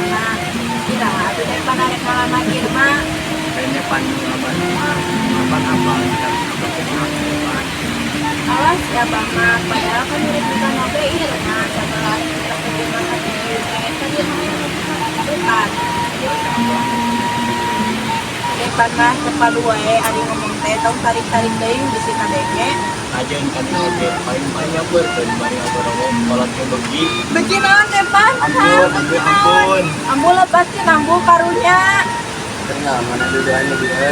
Irma. Iraha atuh Depan arek ngalamar Irma? Lain Depan ngalamar Irma, Depan apa? Depan. Awas ya Abah mah, padahal kan mirip bukan oge Irma, setelah kita terjemah ke Junet, kan Irma yang depan. Depan mah terpadu wae ari ngomong teh tong tarik-tarik teuing bisi kadenge. Ajeun kan oge paling-paling nyabeurkeun bari ngagorowok kolot ge beuki. Beuki naon, Depan? Ampun, ampun, ampun. Ambu lepatin, ambu karunya. Ternyata mana duduannya dia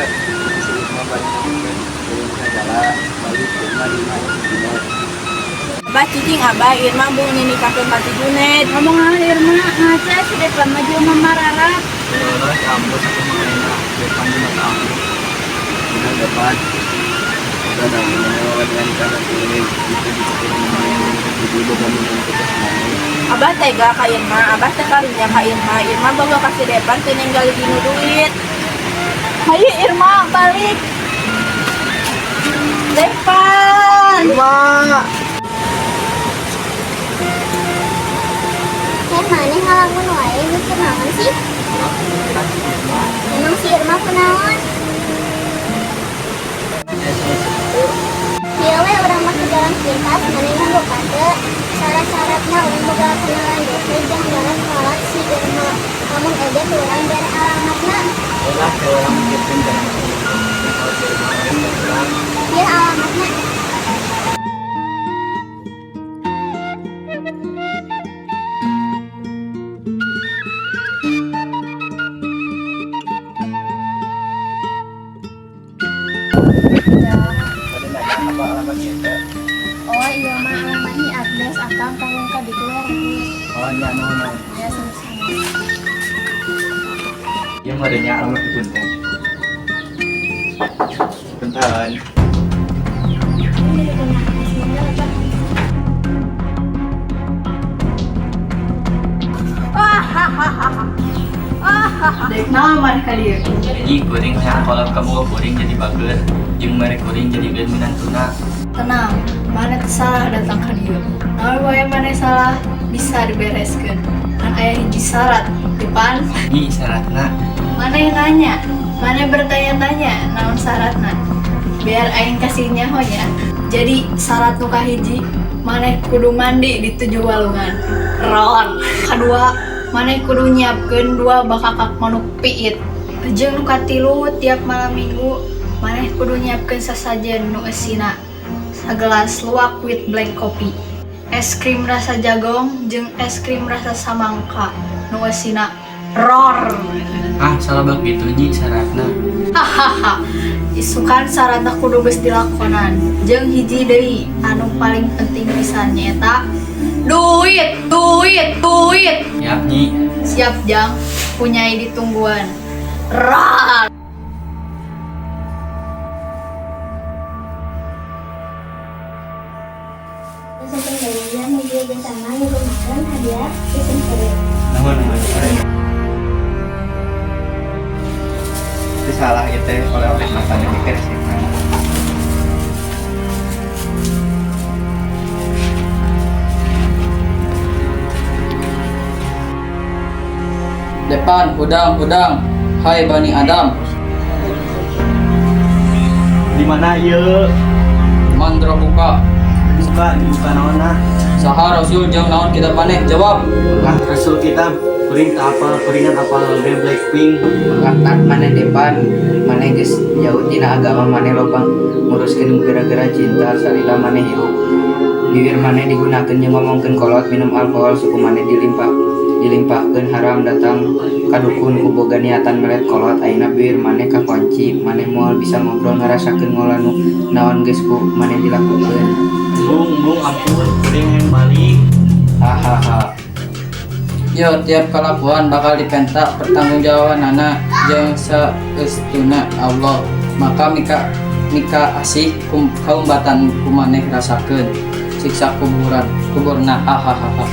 si Irma bari ngomongkeun kuring segala balik Irma di mana si Junet. Abah cicing, Abah, Irma embung dinikahkeun ka si Junet. Ngomong naon, Irma, ngaca si Depan mah jelema mararat. Terus ampun aku mah enak Depan di mata aku. Benar Depan. Udah dong, dengan karena kuring itu dipikirin lumayan jadi boga minum ke mana. Abah tega ka Irma, Abah teh karunya ka Irma. Irma boga ka si Depan teu ninggali dinu duit. Hayu Irma, balik. Depan. Irma. Teh, maneh ngalamun wae, mikir naon sih? Aku mikiran si Irma. Emang si Irma kunaon? Eh, selesai. Kieu we urang mah ke jalan pintas, maneh nanggo teu? Syarat-syaratna urang boga kenalan deui jeung jalan kolot si Irma. Lamun ede ku urang bere alamatna. Ulah ke orang mikirkeun jalan kalau si Irma orang urang. Ieu alamatna. Pada nanya apa alamatnya itu? Oh iya mah alamatnya Agnes, akang kamu ka ditu we. Oh iya, no no. Ya sama-sama. Iya merenya alamat di punten. Punten. Ini di Agnes, mangga Abah. Dek naon maneh ka dieu? Jadi kuring hayang kolot kabogoh kuring jadi bager jeung mere kuring jadikeun minantuna. Tenang, maneh teu salah datang ka dieu. Naon wae maneh salah bisa dibereskeun. Kan aya hiji syarat, Depan. Nyi, syaratna? Maneh nanya, maneh bertanya-tanya naon syaratna. Biar aing kasih nyaho nya. Jadi syarat nu kahiji, maneh kudu mandi di tujuh walungan. Ron. Kadua, maneh kudu nyiapkeun dua bakakak manuk piit. Jeung nu katilu, tiap malam Minggu maneh kudu nyiapkeun sasajen nu eusina sagelas luwak with black coffee, es krim rasa jagong jeung es krim rasa samangka nu eusina ror. Ah, salah bak gitu nyi syaratna? Hahaha, isukan syaratna kudu geus dilakonan. Jeung hiji deui anu paling penting pisan, nyaeta duit, duit, duit. Siap, nyi. Siap jang, punyai ditungguan. Rar. Sampai dari media bersama nyuguhkeun hadiah sistem sore. Nuhun, nuhun. Itu salah itu oleh-oleh matanya mikir sih. Depan, hudang, hudang. Hai Bani Adam. Di mana ieu? Man buka. Buka, dibuka naonna? Saha Rasul jeung naon kitab maneh? Jawab. Ah, Rasul kita kuring tak apal, kuringan apal ge Blackpink. Laknat maneh Depan, maneh geus jauh tina agama, maneh loba nguruskeun gara-gara cinta. Salila maneh hirup, bibir maneh digunakeun jeung ngomongkeun kolot, minum alkohol, suku maneh dilimpahkeun haram, datang ka dukun ku boga niatan melet kolot. Ayeuna bibir maneh kakunci, maneh moal bisa ngobrol ngarasakeun ngolah nu naon geus ku maneh dilakukeun. Bung, bung, ampun, kuring hayang balik. Hahaha. Yo, tiap kalakuan bakal dipenta pertanggungjawabanana jeung saestuna Allah. Maka mika mika asih kum, kaumbatan ku maneh rasakeun siksa kuburan kuburna, hahaha.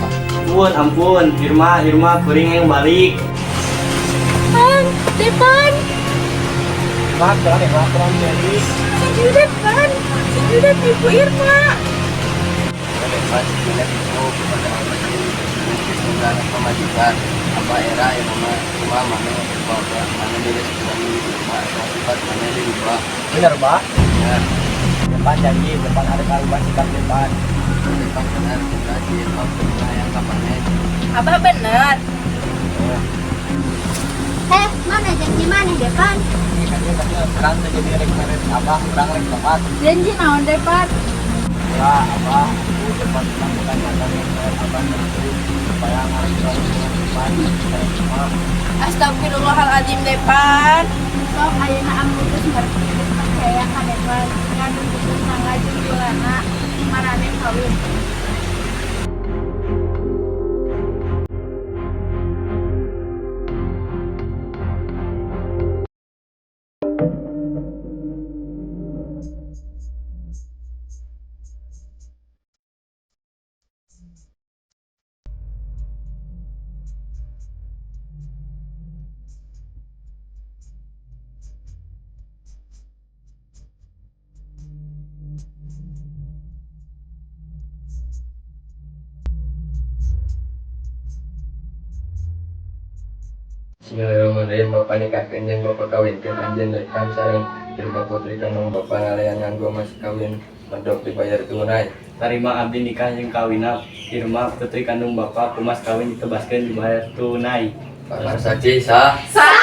Ampun, ampun, Irma, Irma, kuring hayang balik. Depan. Pak, jalan ya, Pak, kurang jadi. Si Junet kan, si Junet nipu Irma. Depan, si Junet itu kepada Allah pemajikan. Abah era ya mama kumaha maneh bapak maneh beres kurang dirubah sifat maneh dirubah. Bener, Bah? Ya. Depan janji, depan ada karubah sikap depan. Depan bener udah si Irma pernah yang kapan. Abah bener. Heh, mana janji maneh, Depan? Ini kan dia tadi urang teh jadi rek mere abah, urang rek tobat. Janji naon, Depan? Ya, abah, depan urang bukan nyata mere abah ngerti supaya ngarep dengan depan rek mah. Astagfirullahaladzim, Depan. Sok ayeuna ambu geus ngerti, geus percaya ka Depan. Ngan putus mangga jeung Yulana maraneh kawin. Bismillahirrahmanirrahim. Bapak nikahkeun jeung bapak kawinkeun anjeun Depan sareng Irma putri kandung bapak ngalian nganggo mas kawin medok dibayar tunai. Tarima abdi nikah jeung kawina Irma putri kandung bapak ku mas kawin ditebaskeun dibayar tunai. Para saksi sah. Sah.